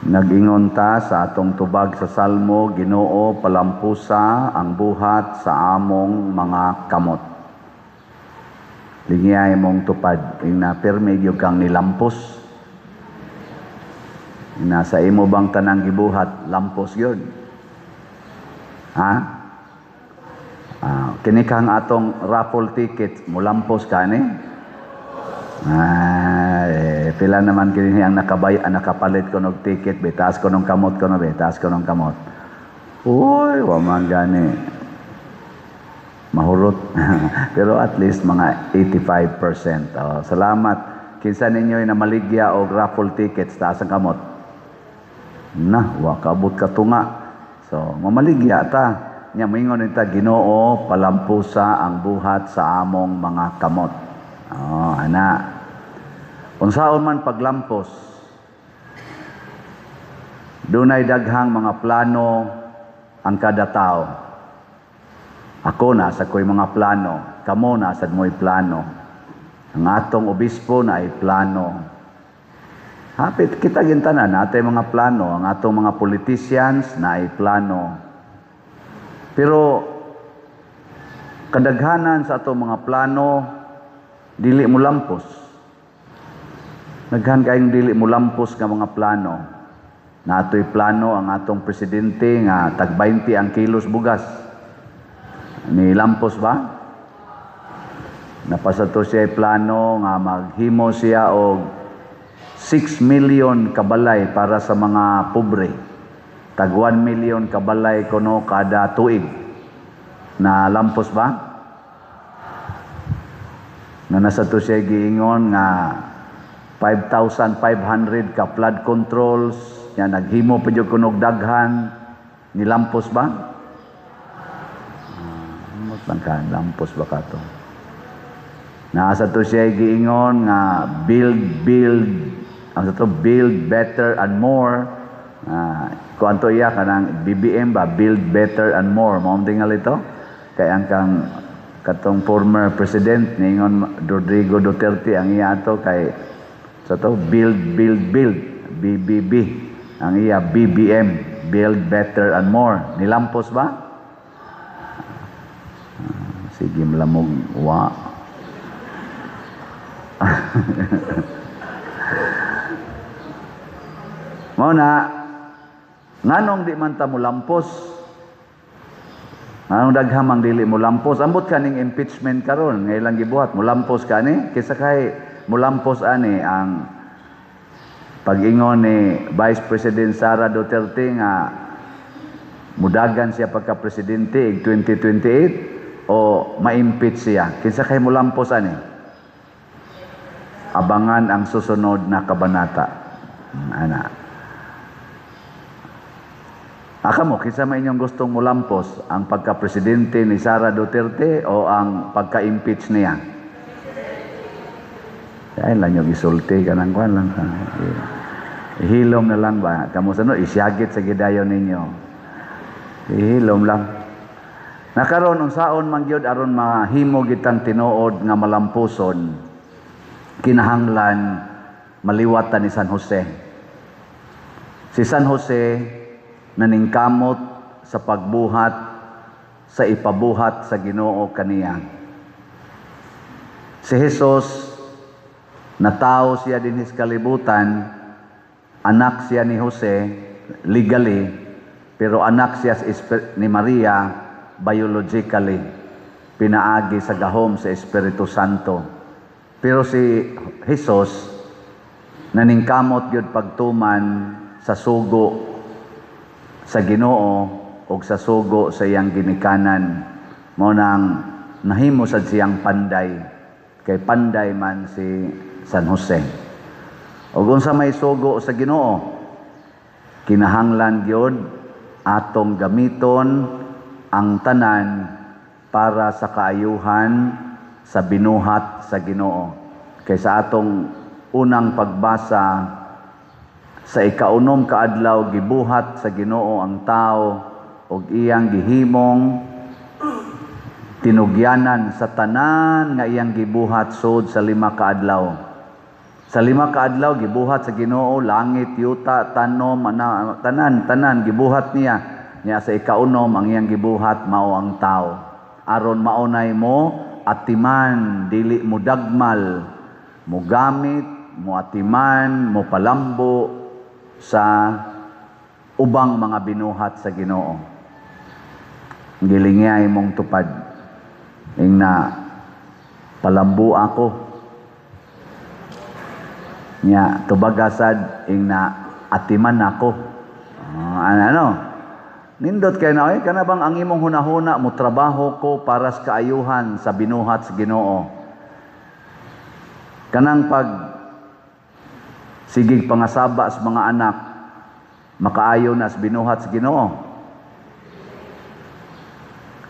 Nag-ingon ta sa atong tubag sa Salmo, "Ginoo, palampusa ang buhat sa among mga kamot." Lingiyay mong tupad, ing na pirmi gyud kang nilampos. Nasa imo bang tanang gibuhat, lampos gyud? Ha? Ah, kini kang atong raffle ticket, mulampos ka ni? Ah, eh, pila naman kini ang nakabay, ang nakapalit ko og ticket, be, taas ko nung kamot ko no, be, taas ko nung kamot. Uy, wa man gani. Mahurot. Pero at least mga 85%. Oh, salamat. Kinsa ninyo na maligya og raffle tickets, taas ang kamot. Na, wa kaabot ka tunga. So, mamaligya ta. Nya moingon ta, "Ginoo, palampusa ang buhat sa among mga kamot." Oh, ana. Unsaon man paglampos, dunay daghang mga plano ang kada tao. Ako, nasa ko'y mga plano, kamo nasa mo'y plano. Ang atong obispo na ay plano. Hapit kita gintanan natay mga plano, ang atong mga politicians na ay plano. Pero kadaghanan sa atong mga plano dili mo lampos. Daghan kayong dili mo lampos nga mga plano. Natoy plano ang atong presidente nga tag 20 ang kilos bugas. Ni lampos ba? Napasa to siya plano nga maghimo siya og 6 million kabalay para sa mga pobre. Tag 1 million kabalay kuno kada tuig. Na lampos ba? Na nasa to siya giingon nga 5,500 ka flood controls nya, naghimo pa jud kunog daghan. Nilampos ba? Ah, lang ka lampos ba ka to? Nasa to siya giingon nga build build ang sa to, build better and more. Ah, kuan to iya kanang BBM ba, build better and more, mao tingal ito kay ang kang katong former president ningon Rodrigo Duterte, ang iya ato kay sa to build build build, BBB. Ang iya BBM, build better and more. Nilampos ba? Ah, sige malamog wa. Mao na nganong di man ta molampos? Nganong daghang mang dili molampos? Ambot kaning impeachment karon nga ilang gibuhat, molampos kani? Kaysa kay molampos ani ang pag-ingon ni Vice President Sara Duterte nga mudagan siya pagka presidente ig 2028 o ma-impeach siya? Kinsa kay molampos ani? Abangan ang susunod na kabanata. Ana. Aka mo, kinsa may inyong gustong mulampos, ang pagka-presidente ni Sara Duterte o ang pagka-impeach niya? Ay lang yung isulti ka ng kwan lang. Ihilom na lang ba? Kamu sa no, isyagit sa gidayon ninyo. Ihilom lang. Nakaron unsaon man gyud aron mahimo gitang tinuod nga malampuson, kinahanglan maliwatan ni San Jose. Si San Jose naningkamot sa pagbuhat sa ipabuhat sa Ginoo kaniya. Si Jesus, natawo siya dinhi sa kalibutan, anak siya ni Jose legally, pero anak siya ni Maria biologically, pinaagi sa gahom sa Espiritu Santo. Pero si Jesus naningkamot gyud pagtuman sa sugo sa Ginoo ug sa sugo sa iyang ginikanan. Mao nang nahimo sad siyang panday, kay panday man si San Jose. Ug unsa may sugo sa Ginoo? Kinahanglan gyud atong gamiton ang tanan para sa kaayuhan sa binuhat sa Ginoo. Kay sa atong unang pagbasa, sa ikaunom ka adlaw gibuhat sa Ginoo ang tao ug iyang gihimong tinugyanan sa tanan nga iyang gibuhat sud sa 5 ka adlaw. Sa 5 ka adlaw gibuhat sa Ginoo langit, yuta, tanom, ana, tanan, tanan gibuhat niya. Nya sa ikaunom ang iyang gibuhat mao ang tao. Aron maunay mo atiman, dili mo dagmal, mo gamit, mo atiman, mo palambo sa ubang mga binuhat sa Ginoo. Gilingay mong tupad. Ingna palambo ako. Nya tubagasad ingna atiman ako. Ano, ano? Nindot kay na oy, kana bang ang imong hunahuna mo trabaho ko para sa kaayuhan sa binuhat sa Ginoo. Kanang pag sigig pangasaba sa mga anak, makaayo na sa binuhat sa Ginoo.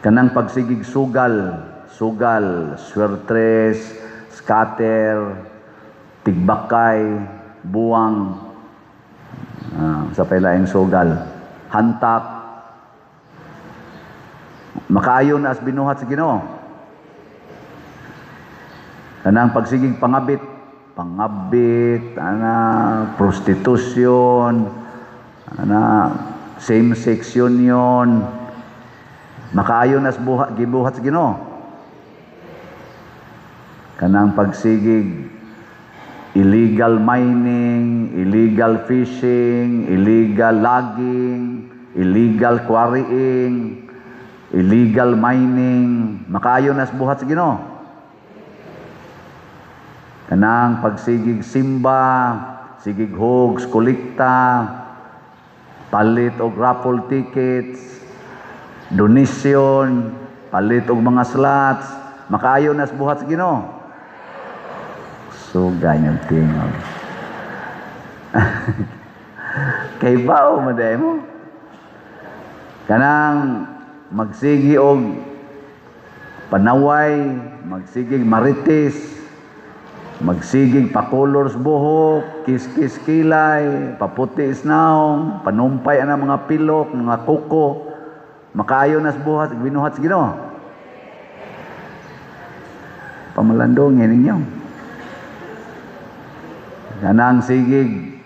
Kanang pagsigig sugal, sugal, swertres, scatter, tigbakay, buwang, sa pailaing sugal, hantak, makaayo na as binuhat sa Ginoo. Kanang pagsigig pangabit, pangabit, ana, prostitusyon, ana, same-sex union, makaayo na as gibuhat sa Ginoo. Kanang pagsigig illegal mining, illegal fishing, illegal logging, illegal quarrying, illegal mining, makaayo na sa buhat sa Ginoo. Kanang pagsigig simba, sigig hogs, kolekta, palit og raffle tickets, donation, palit og mga slots, makaayo na sa buhat sa Ginoo. So ganyan tingog. Kay bao maday mo. Kanang magsigi og panaway, magsigig marites, magsigig pakolor sa buhok, kiskis kilay, paputi sa naong, panumpay ang mga pilok, mga kuko, makaayo na sa buhat, binuhat sa Ginoo. Pamalandongin ninyo. Kanang sigig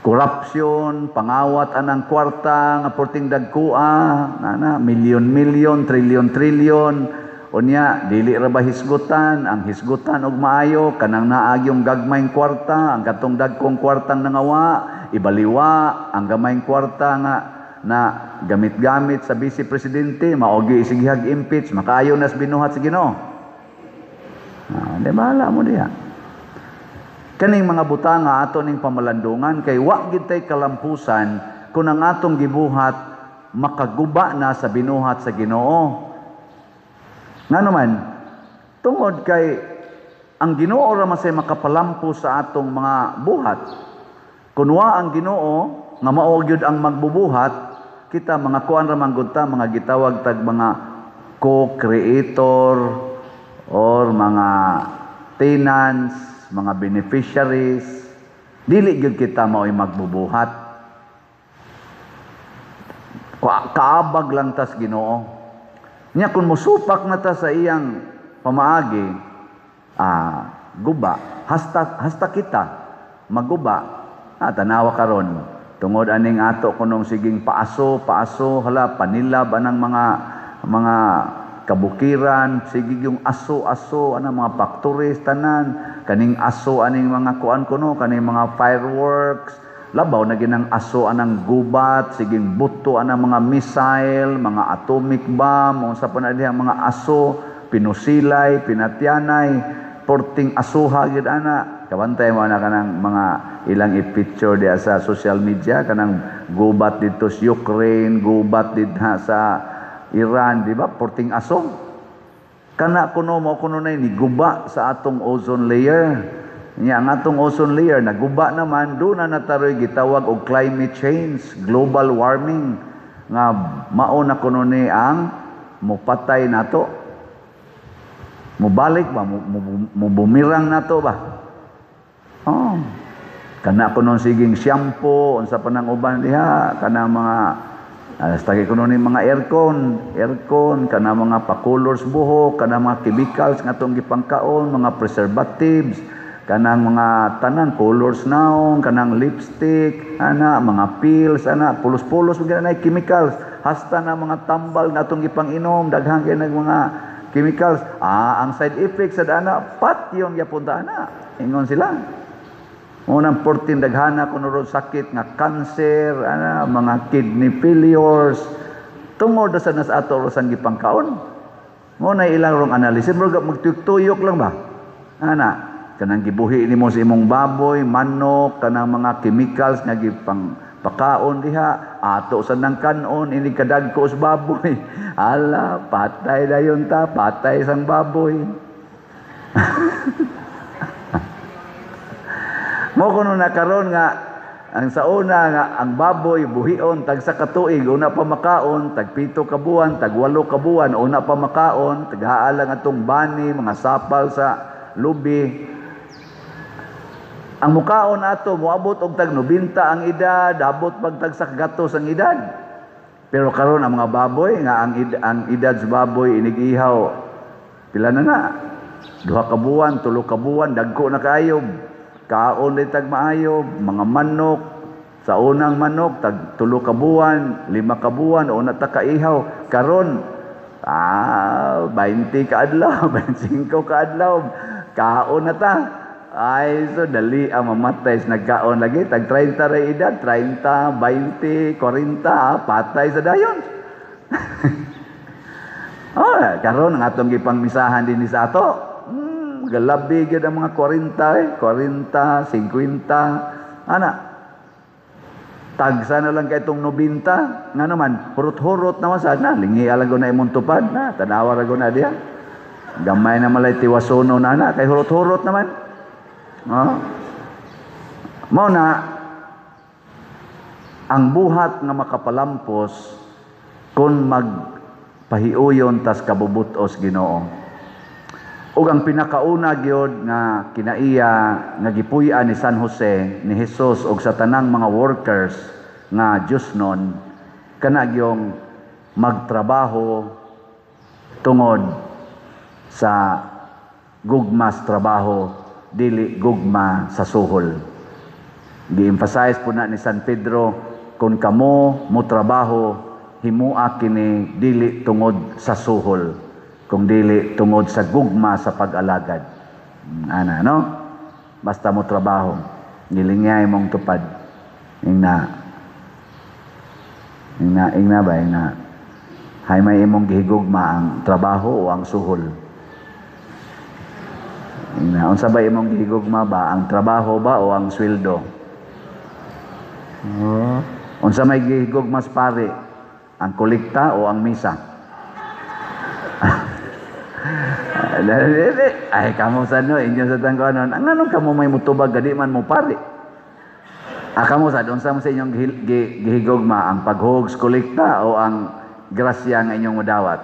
korupsyon, pangawat anang kwarta nga porting dagkua, nana milyon-milyon, trilyon-trilyon. Unya dili ra ba hisgutan, ang hisgutan og maayo kanang naagyong gagmayng kwarta, ang katong dagkong kwartang nangawa, ibaliwa ang gamayng kwarta nga na gamit-gamit sa vice presidente, mao gyud isigihag impeach, makaayo nas binuhat sa Ginoo. Di bahala mo diha. Kaning mga butanga ato ning pamalandungan kay wa gid tay kalampusan kun ang atong gibuhat makaguba na sa binuhat sa Ginoo. Ngano man, tungod kay ang Ginoo ra man say makapalampos sa atong mga buhat. Kun wa ang Ginoo nga mao gyud ang magbubuhat, kita mga kuan ra man gud ta, mga gitawag tag mga co-creator or mga tenants, mga beneficiaries, dili gyud kita mao'y magbubuhat. Kaabag lang tas Ginoo. Nya kun mosupak na ta sa iyang pamaagi, guba, hasta kita maguba. Tanawa karon tungod aning ato kunong siging paaso, paaso, hala panilab anang mga kabukiran, sige yung aso-aso anang mga factories tanan, kaning aso aning mga kuan kuno, kaning mga fireworks, labaw na ginang aso anang gubat, siging buto anang mga missile, mga atomic bomb, unsa pa na diha mga aso, pinusilay, pinatyanay, porting asuha gid ana. Kabantay mo ana kanang mga ilang i-picture diha sa social media kanang gubat didto sa Ukraine, gubat didto sa Iran, di ba? Porting aso. Kana kuno mo kuno na ni guba sa atong ozone layer. Nya ang atong ozone layer naguba naman, do na nataroy gitawag og climate change, global warming nga mao na kuno ni ang mopatay nato. Mobalik ba? Mubumirang nato ba? Oh. Kana kuno siging shampoo unsa pa nang uban diha, kana mga hasta kuno ni mga aircon, aircon, kana mga pakulor sa buhok, kana mga chemicals nga atong gipangkaon, mga preservatives, Kanang mga tanang colors naong, kanang lipstick, ana, mga pills, ana, pulos-pulos mga na chemicals, hasta na mga tambal nga atong gipang-inom, daghan kay nag mga chemicals. Ah, ang side effects sa ana, patyon gyapon ta ana. Ingon sila. Unang 14 daghana kuno ron sakit nga cancer, ana, mga kidney failures, tungod sa nas ato ro sang gipangkaon. Mo na ilang rong analysis, murag magtuyok lang ba? Ana, kanang gibuhi nimo sa imong baboy, manok, kanang mga chemicals nga gipang pakaon diha, ato sa nang kanon, ini kadagko sa baboy. Ala, patay dayon ta, patay sang baboy. Mo kuno na karon nga ang sa una nga ang baboy buhion tag sa katuig una pa makaon, tag 7 ka buwan, tag 8 ka buwan una pa makaon, taghaalang atong bani, mga sapal sa lubi. Ang mukaon ato moabot og tag 90 ang edad, abot pag tag sa gatos ang edad. Pero karon ang mga baboy nga ang edad sa baboy inig-ihaw pila na na? 2 ka buwan, 3 ka buwan, dagko na kaayo. Kaon day tag maayo, mga manok, sa unang manok tag 3 ka buwan, 5 ka buwan una ta kaihaw. Karon 20 ka adlaw, 25 ka adlaw, kaon na ta. Ay, so dali ang mamatay sa nagkaon lagi tag 30 ra edad, 30, 20, 40, patay sa dayon. Oh, karon ang atong gipangmisahan dinhi sa ato. Galabi gyud ang mga 40, 40, 50, ana. Tagsa na lang kay itong 90, nga naman, hurot-hurot na masad na, lingi alago na imong tupad na, tanawa rago na diya. Gamay na malay tiwasono na na, kay hurot-hurot naman. Oh. Mao na, ang buhat nga makapalampos, kung magpahiuyon tas kabubutos Ginoo. Ug ang pinakauna gyud nga kinaiya nga gipuy-an ni San Jose ni Jesus og sa tanang mga workers nga Diyosnon, kana gyung magtrabaho tungod sa gugma sa trabaho, dili gugma sa suhol. Gi-emphasize po na ni San Pedro, kung kamo mo trabaho, himua kini dili tungod sa suhol, kung dili tungod sa gugma sa pag-alagad. Ana, no? Basta mo trabaho, gilingay mong tupad. Ingna. Ingna, ingna ba? Ingna. Hay may imong gihigugma ang trabaho o ang suhol? Ingna. Unsa ba imong gihigugma ba? Ang trabaho ba o ang sweldo? Oh. Unsa may gihigugma sa pare? Ang kolekta o ang misa? Ay, kamo sa no, inyo sa tangkonon. Ang anong kamo may mutubag, gadi man mo pare. Ah, kamo sa, unsa mo sa inyong gihigugma, ang paghugs kolekta o ang grasya nga inyong mudawat?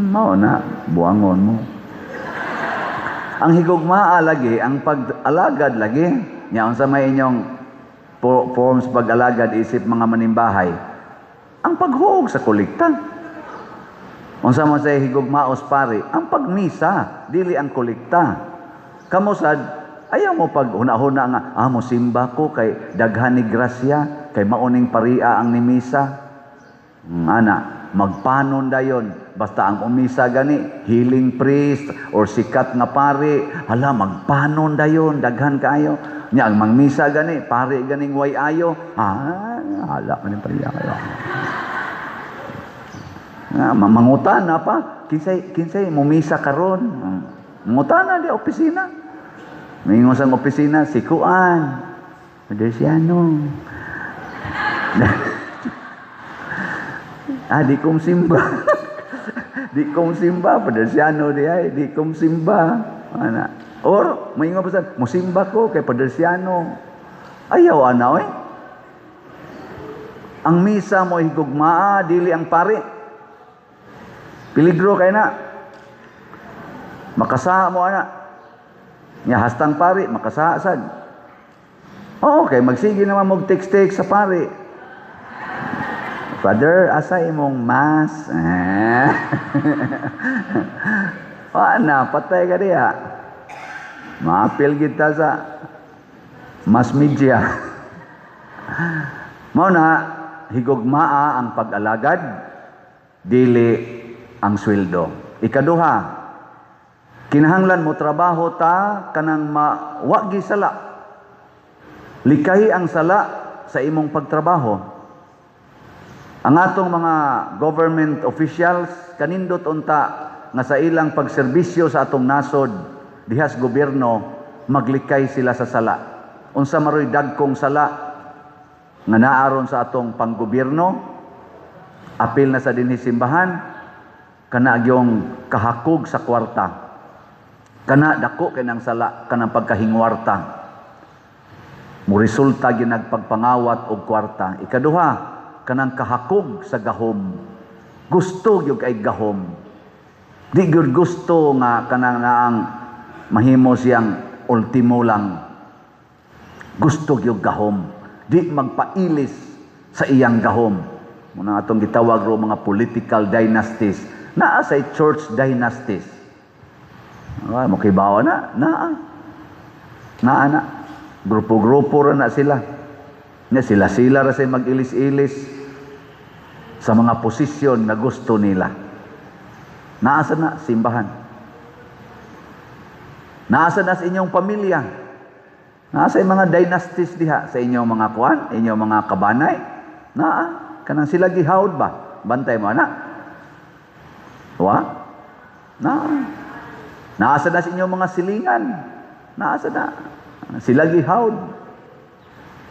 Mao na, buangon mo. Ang higugmaa lagi, ang pag-alagad lagi. Nya unsa may inyong forms pag-alagad isip mga manimbahay? Ang paghuog sa kolekta. Unsa man say higugmaos pare, ang pagmisa, dili ang kolekta. Kamo sad, ayaw mo pag huna-huna nga, mo simba ko kay daghan ni grasya, kay mauning paria ang nimisa. Ana, magpanon dayon, basta ang umisa gani, healing priest or sikat nga pare, hala magpanon dayon, daghan kaayo. Nya ang mangmisa gani, pare ganing way ayo, hala man paria kayo. Mangutana pa, kinsay mumisa karon. Mangutana di opisina. Mingon sa opisina si Kuan. Madersiano. Di kong simba. Di kong simba, Padersiano di ay, di kong simba. Ana. Or maingon pa sa musimba ko kay Padersiano. Ayaw ana oy. Ang misa mo higugmaa, dili ang pare. Peligro kay na. Makasaha mo ana. Nya hastang pare makasaha sad. Oo, kay magsige naman og text-text sa pare. Father, asa imong mass? Ana, patay ka diha. Maapil kita sa mass media. Mao na, higugmaa ang pag-alagad, dili ang sweldo. Ikaduha, kinahanglan mo trabaho ta kanang mawagi sala. Likay ang sala sa imong pagtrabaho. Ang atong mga government officials, kanindot unta nga sa ilang pagserbisyo sa atong nasod dihas gobyerno, maglikay sila sa sala. Unsa maroy dagkong sala nga naaron sa atong panggobyerno, apil na sa dinhi simbahan, kana gyong kahakog sa kwarta. Kana dako kay nang sala, kanang pagkahingwarta. Mo resulta gyud nagpagpangawat og kwarta. Ikaduha, kanang kahakog sa gahom. Gusto gyud kay gahom. Di gyud gusto nga kanang naang mahimo siyang ultimo lang. Gusto gyud gahom. Di magpailis sa iyang gahom. Muna atong gitawag ro mga political dynasties. Naa sa church dynasties. Ay, mokibawa na, naa. Naa na. Grupo-grupo ra na sila. Nya sila-sila ra say mag-ilis-ilis sa mga posisyon na gusto nila. Naa sa na simbahan. Naa sa na sa inyong pamilya. Naa sa mga dynasties diha sa inyong mga kuan, inyong mga kabanay. Naa kanang sila gihawd ba? Bantay mo ana. Wa? Naa. Naa sa na sa inyong mga silingan. Naa sa na. Sila gihawd.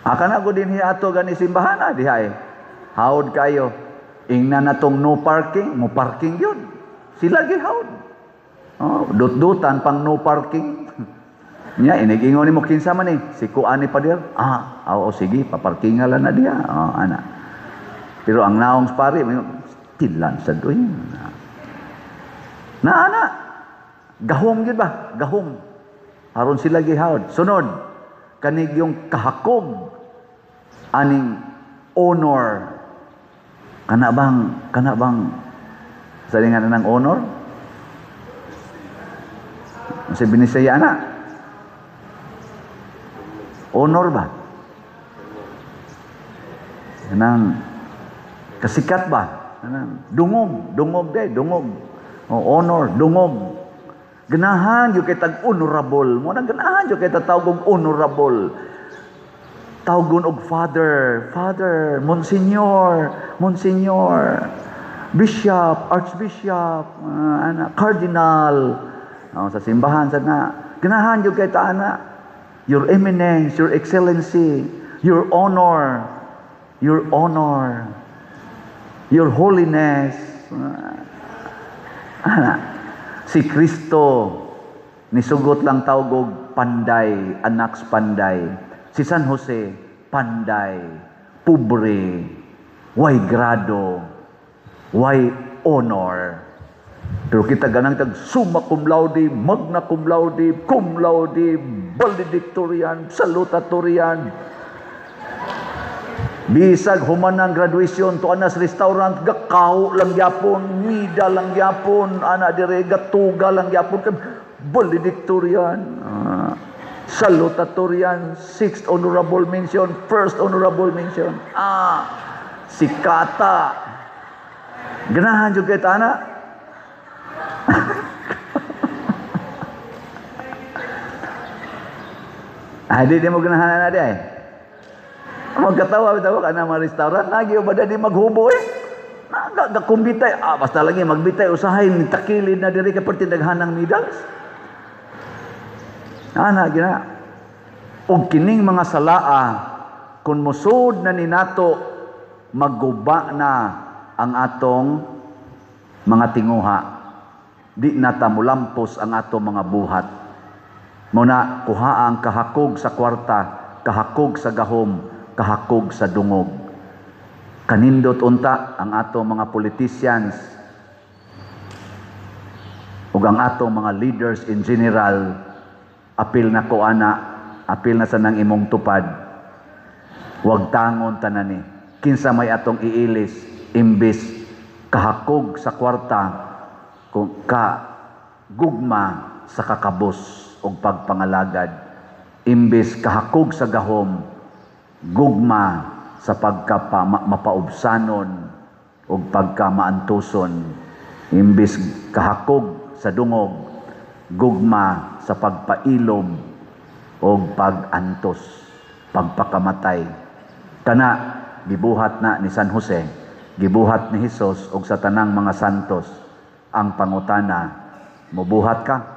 Aka na ko din ato gani simbahan na diha eh. Hawd kayo. Ingna na tong no parking, mo parking yun. Sila gihawd. Oh, dut-dutan pang no parking. Nya inigingon nimo kinsa man eh, si kuan ni pader. Ah, oo sige, paparkinga lang na diha. Oh, ana. Pero ang naong pare, tilan sa doy. Na ana. Gahom gyud ba? Gahom. Aron sila gihawd. Sunod, kanig yung kahakog aning honor. Kana bang sa nga ng honor? Sa Binisaya na. Honor ba? Kanang kasikat ba? Kanang dungog, dungog day, dungog. Oh, honor, dungog. Ganahan gyud kay tag honorable. Mo na ganahan gyud kay tawag og honorable. Tawgon og father, father, monsignor, monsignor, bishop, archbishop, ana, cardinal. Oh, sa simbahan sa na. Ganahan gyud kay ta ana. Your Eminence, Your Excellency, Your Honor, Your Honor, Your Holiness. Ana, si Kristo nisugot lang tawag og panday, anak panday. Si San Jose, panday, pobre, way grado, way honor. Pero kita ganang tag summa cum laude, magna cum laude, valedictorian, salutatorian. Bisag human ang graduation to anas restaurant, gakaw lang gyapon, mida lang gyapon, ana dire gatuga lang gyapon, valedictorian, salutatorian, sixth honorable mention, first honorable mention. Ah, sikata. Ganahan jud kay ana. Ah, di mo ganahan na di ay. Magkatawa bitaw ka na mga restaurant, lagi ba di maghubo eh. Naga gakumbitay, ah basta lagi magbitay usahay ni takilid na diri kay perti daghan ng medals. Ana gina. Og kining mga salaa kun mosud na ni nato, magguba na ang atong mga tinguha. Di na ta mulampos ang atong mga buhat. Muna kuha ang kahakog sa kwarta, kahakog sa gahom, kahakog sa dungog. Kanindot unta ang atong mga politicians ug ang atong mga leaders in general. Apil na ko ana, apil na sa nang imong tupad. Wag tangon tanani. Kinsa may atong iilis imbis kahakog sa kwarta kung ka gugma sa kakabos ug pagpangalagad. Imbes kahakog sa gahom, gugma sa pagka mapaubsanon ug pagka maantuson. Imbes kahakog sa dungog, gugma sa pagpailob ug pag-antos, pagpakamatay. Kana gibuhat na ni San Jose, gibuhat ni Hesus ug sa tanang mga santos. Ang pangutana, mubuhat ka?